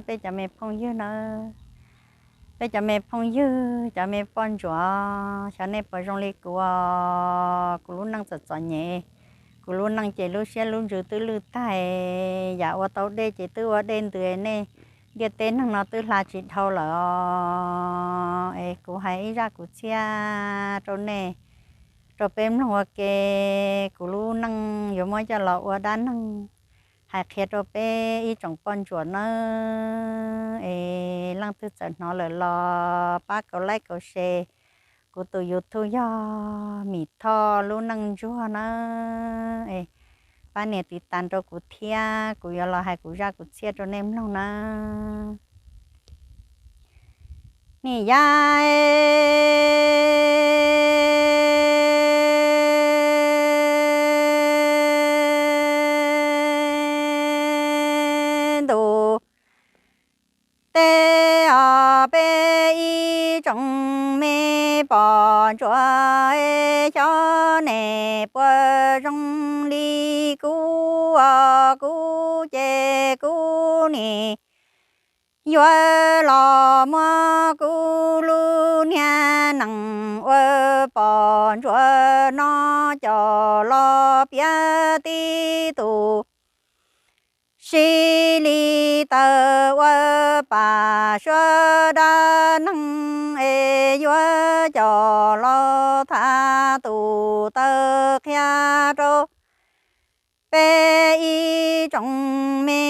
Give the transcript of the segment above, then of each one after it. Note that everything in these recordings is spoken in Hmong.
peb cov me phooj ywg nawb, peb cov me phooj ywg, cov me poj ntsuam, xyov nej puas zoo li kuv os. Kuv lub neej txom txom nyem, kuv lub neej ces lub siab lub ntsws twb lwj tag, yam ua tau dej ces twb ua dej ntws, nej ntiaj teb neeg no twb hla tsis dhau lawm os. Es kuv hais ib zaj kuv txhiaj rau nej, rau peb mloog ua ke. Kuv lub neej yuav muab coj los ua dab neeg hais qhia rau peb ib tsoom poj ntsuam nawb. Es leej twg txawm hnov lawm los pab kaum like kaum share. Kuv tus YouTube yog Mim Thoj Lub Neej Ntsuag nawb. Es pab nias tiv tas rau kuv thiab, kuv yuav los hais kuv zaj kuv txhiaj rau nej mloog nawb. Nim yaim ntu teb os, peb ib tsoom me poj ntsuam, xyov nej puas zoo li kuv os. Kuv ces kuv nim yuav los muab kuv lub niag neej ua poj ntsuam no coj los piav tib tug sib li taw ua pam suav dab neeg es yuav coj los tham tus taw qhia rau peb ib tsoom me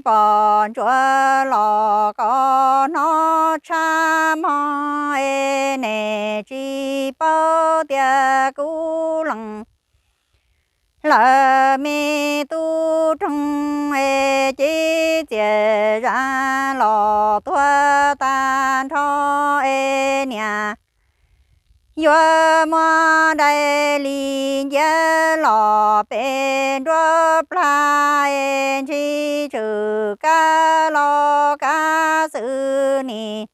poj ntsuam los kom hnov tshaj mog es nej tsis paub tias kuv leej lawv me tub roog es ces txias zam los tuag tag nrho es niam yuav muab dai li nciab los pem nruab plag es ntshis tshwm kab los kab xwb nim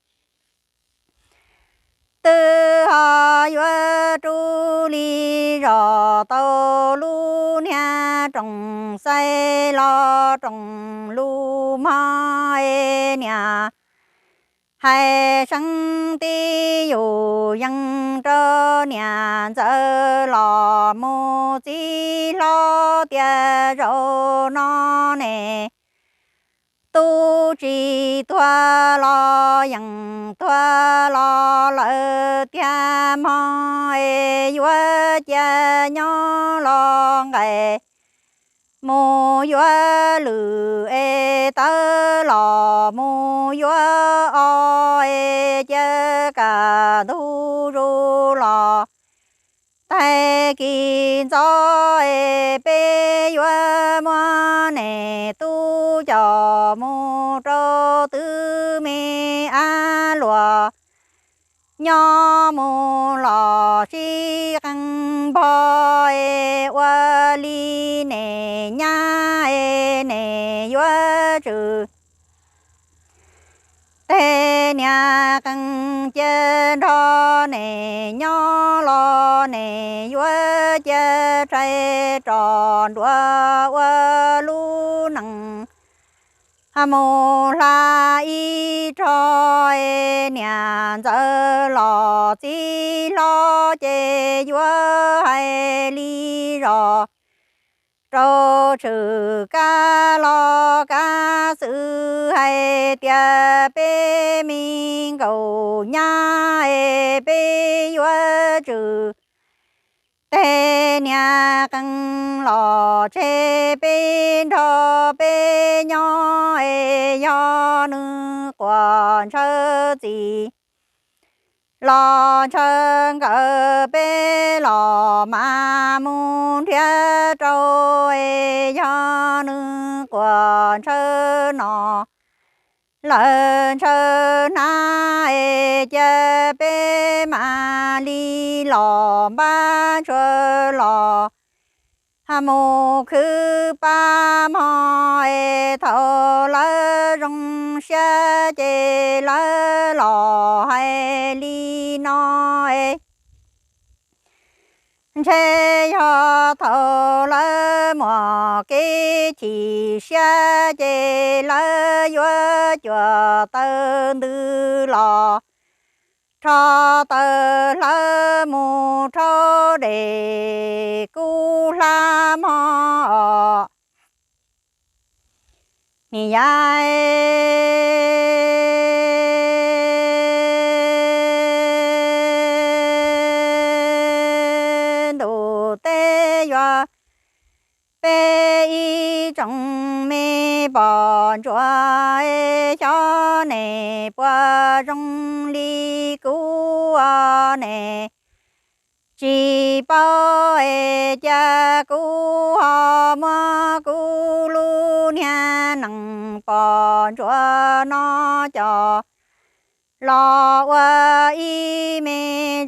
twb ho yuav rub li zos tau lub niag rooj xais los rooj lus mog es niam hais seeb tib yus yees rau niam ntxawm los mus txiv hlob tias zaum no ne tub tsis tuag los yeej tuag los lawm tiag mog es yuav cia nyob los nqaim mus yuav lwm es tawv los mus yuav os es cia kaj ntug zus los tag kis ntxov es peb yuav muab nej tub coj mus rau twb me ab luam nyob mus los sib qee npho es ua li nej nyab es nej yuav tsum teg niag qee cia nrho nej nyob los nej yuav cia tshais tso nruab ua lub neej mus hla ib tog es niam ntxawm los txiv hlob ces yuav hais li zos rau tshwm kab los kab xwb hais tias peb me nkauj nyab es peb yuav tsum teg niag qee los tseg peb nrog peb nyob es yog nws quas ntshaw txim los ntshaw nkawm peb los mas mus nrhiav rau es yog nws quas ntshaw no lawm ntshaw hnab es cia peb mam li los npab ntshua los mus khwv pab mog es thaum lawv zoo siab ces lawv los hais li no es Ntshe yog thaum lawv muaj kev chim siab ces lawv yuav cuam taws ntws los rho taws hlawv mus rhaub dej kub hlab mog os. Nim yav ntuj teb yuav peb ib tsoom me pom ntsuag, xyov nej puas zoo li kuv os ne. Tsis paub es cia kuv ho muab kuv lub niag neej pom ntsuag no coj los ua ib me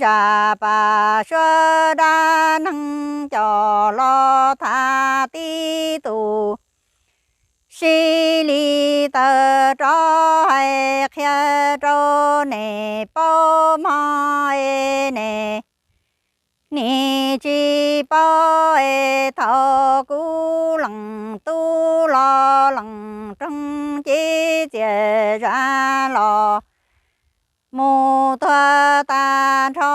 zaj paj suab dab neeg coj los tham tib tug sib li tawm rov hais qhia rau nej paub mog es ne. Nej tsis paub es thaum kuv leej tub los leej roog ces txias zam los mus tuag tag nrho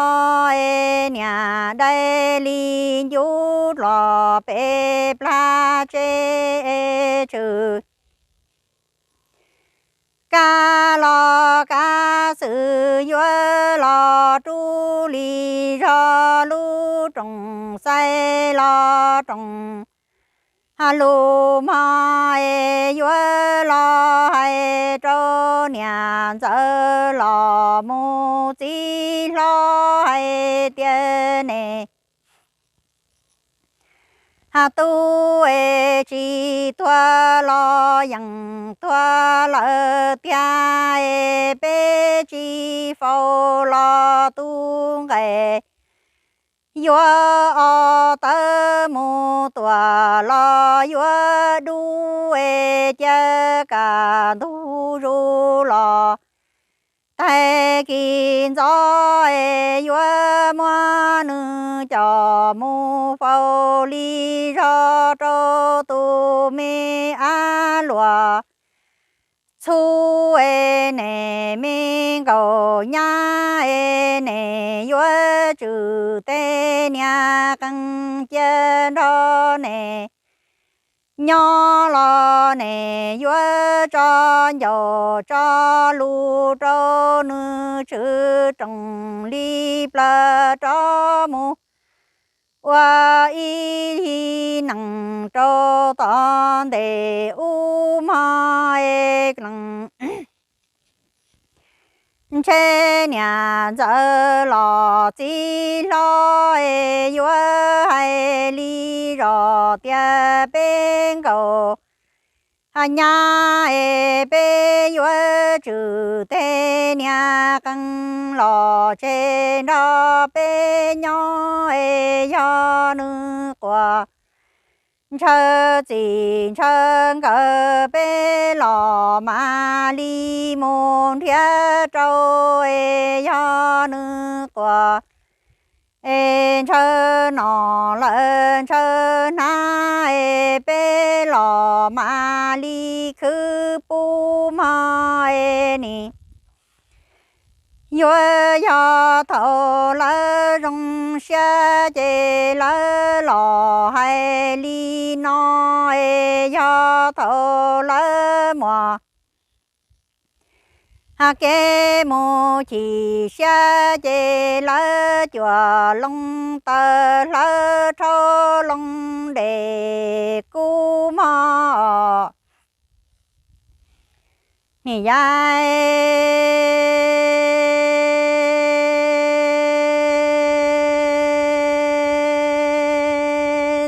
es niam dais li ncuv los pem plag tsev es tshwm kab los kab xwm yuav los rub li zog lub rooj xais los rooj ha lus mog es yuav los hais rau niam ntxawm los mus txiv hlob hais tias ne, ha tub es tsis tuag los yeej tuag lawm tiag es peb tsis faus los tub nqaij yuav os, tawv mus tuaj los yuav dub es cia kaj ntug zus los tag kis ntxov es yuav muab nws coj mus faus li zog rau tus me ab luam txhub es ne, me nkauj nyab es ne, yuav tswm tej niag qee cia nrog ne nyob los ne, yuav tso ncauj tso lus rau nws tshwm rooj li plaws rov mus ua ib neeg rau tom ntej ub mog es leej. Ntshe niam ntxawm los txiv hlob es yuav hais li zog tias peb nkauj nyab es peb yuav tswm tej niag qee los tseg nrog peb nyob es yog nws quaj ntshaw txij ntshaw nkawm peb los mam li mus nrhiav rau es yog nws quaj es ntshaw no lawm ntshaw hnab es peb los mam li khwv pub mog es ne. Yuav yog thaum lawv zoo siab ces lawv los hais li no es yog thaum lawv muaj kev mus chim siab ces lawv cuam loo taws hlawv rhaub loo dej kub mog os. Nim yav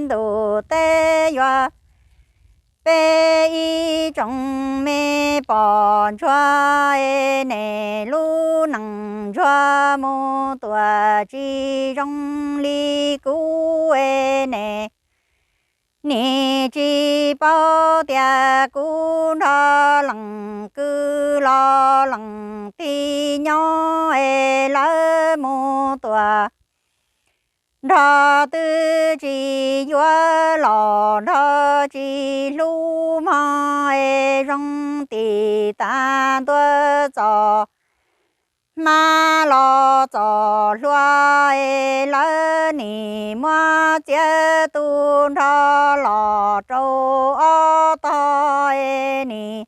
ntuj teb yuav peb ib tsoom me pom ntsuag es ne, lub neej ntsuag mus tuaj tsis zoo li kuv es ne. Nej tsis paub tias kuv nrog leej kwv los leej tij nyob es lawv mus tuaj nrog twb tsis yuav los nrog tsis hlub mog, es zoo tim tas ntua txom hmab los txom hlua, es lawv nim muab txiav tu nrho los rau ob tog, es nim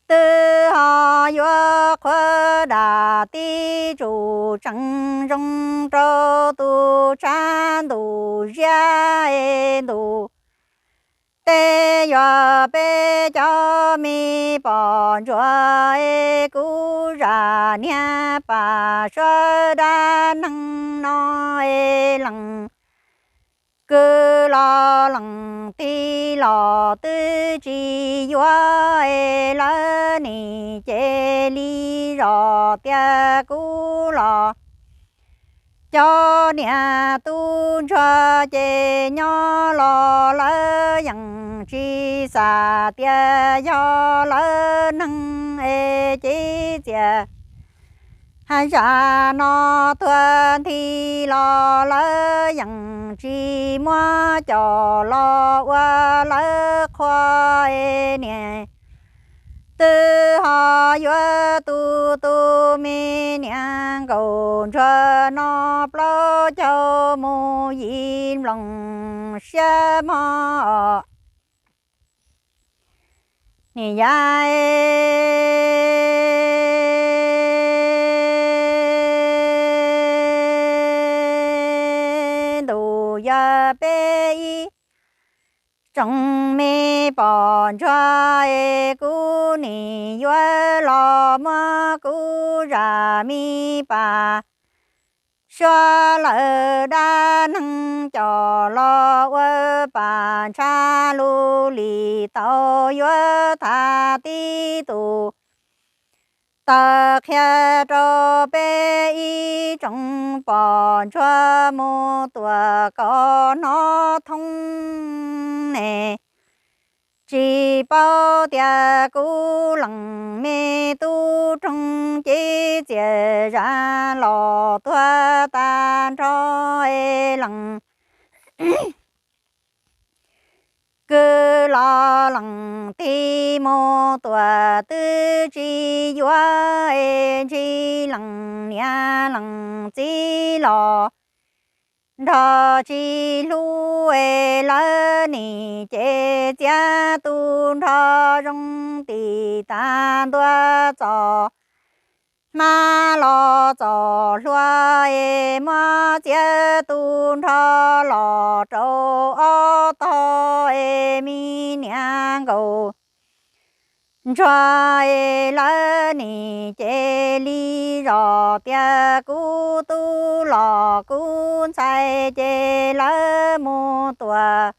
twb ho yuav qhuav dam tib tsum tseem zoo rau tus tshav ntuj ziab, es ntuj teb yog peb cov me pom ntsuag, es kuv zam niag pam suav dab neeg no, es lees kwv los lees tig los twb tsis yuav, es lawv nim ces li zos tias kuv los cov niam tub ntsuag ces nyob los lawv yeej tsis xam tias yog lawv neeg, es ces txias zam no tuag nthi los lawv yeej tsis muab coj los ua lawv qhua, es niam twb ho yuav tu tus me niag nkaus ntsuag no plaub caug mus yim nploos siab mog. Niam yau ntuj yog peb ib tsoom me pom ntsuag, es kuv nim yuav los muab kuv zam me pam suav lawm dab neeg coj los ua pam ntsha lus li tau yuav tham tib tus tawm qhia rau peb ib tsoom pom ntsuag mus tuam kom hnov thoob ne. Tsis paub tias kuv lees me tub roog ces txias zam los tuag tag nrho, es lees kwv los lees tig mus tuam twb tsis yuav, es ntshis lees niam lees txiv los nrog tsis hlub, es lawv nim ces txiav tu nrho zoo tim tas ntua txom hmab los txom hlua, es muab txiav tu nrho los rau ob tog, es me niag nkaus ntsuag, es lawv nim ces li zos tias kuv tub los kuv ntxhais ces lawv mus tuam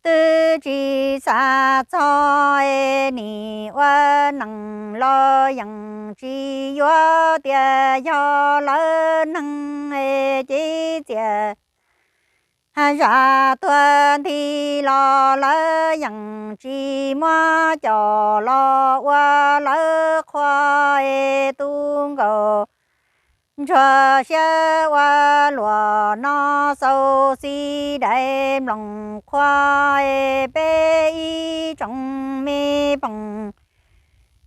twb tsis xav txog, es nim ua neej los yeej tsis yuav tias yog lawv neeg, es ces txias zam tuag nthi los lawv yeej tsis muab coj los ua lawv qhua, es tu nkaus ntsuag siab ua luam no xau xis dais nploos qhua, es peb ib tsoom me phooj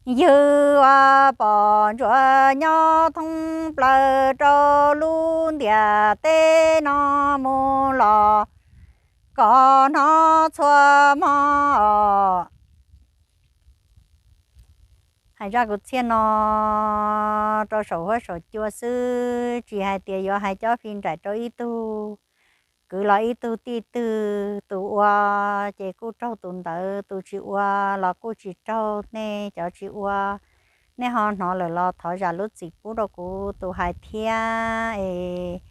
ywg uas pom ntsuag nyob thoob plaws rau lub ntiaj teb no mus los kom hnov txhua hmo. Hais zaj kwv txhiaj no rau saum huab saum cua xwb, tsis hais tias yuav hais cob fij nraim rau ib tug kwv los ib tug tij twg. Tus ua ces kuj raug tus ntawd, tus tsis ua los kuj tsis raug. Nej cov tsis ua, nej ho hnov lawm los thov zam lub txim pub rau kuv tus hais thiab. Es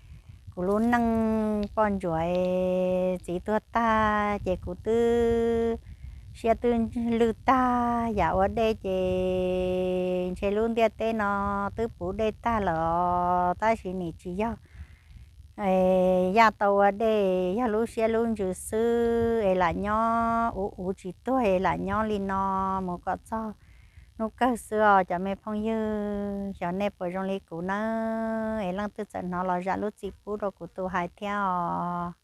kuv lub neej poj ntsuam txiv tuag tag ces kuv twb siab twb lwj tag. Yam ua dej ces ntshe lub ntiaj teb no twb puv dej tag lawm os, tab sis nim tsis yog yaj tau ua dej, yog lub siab lub ntsws xwb es lam nyob uv uv tsis tuag es lam nyob li no mus kom txog hnub kawg xwb os cov me phooj ywg. Xyov nej puas zoo li kuv nawb, es leej twg txawm hnov los zam lub txim pub rau kuv tus hais thiab os.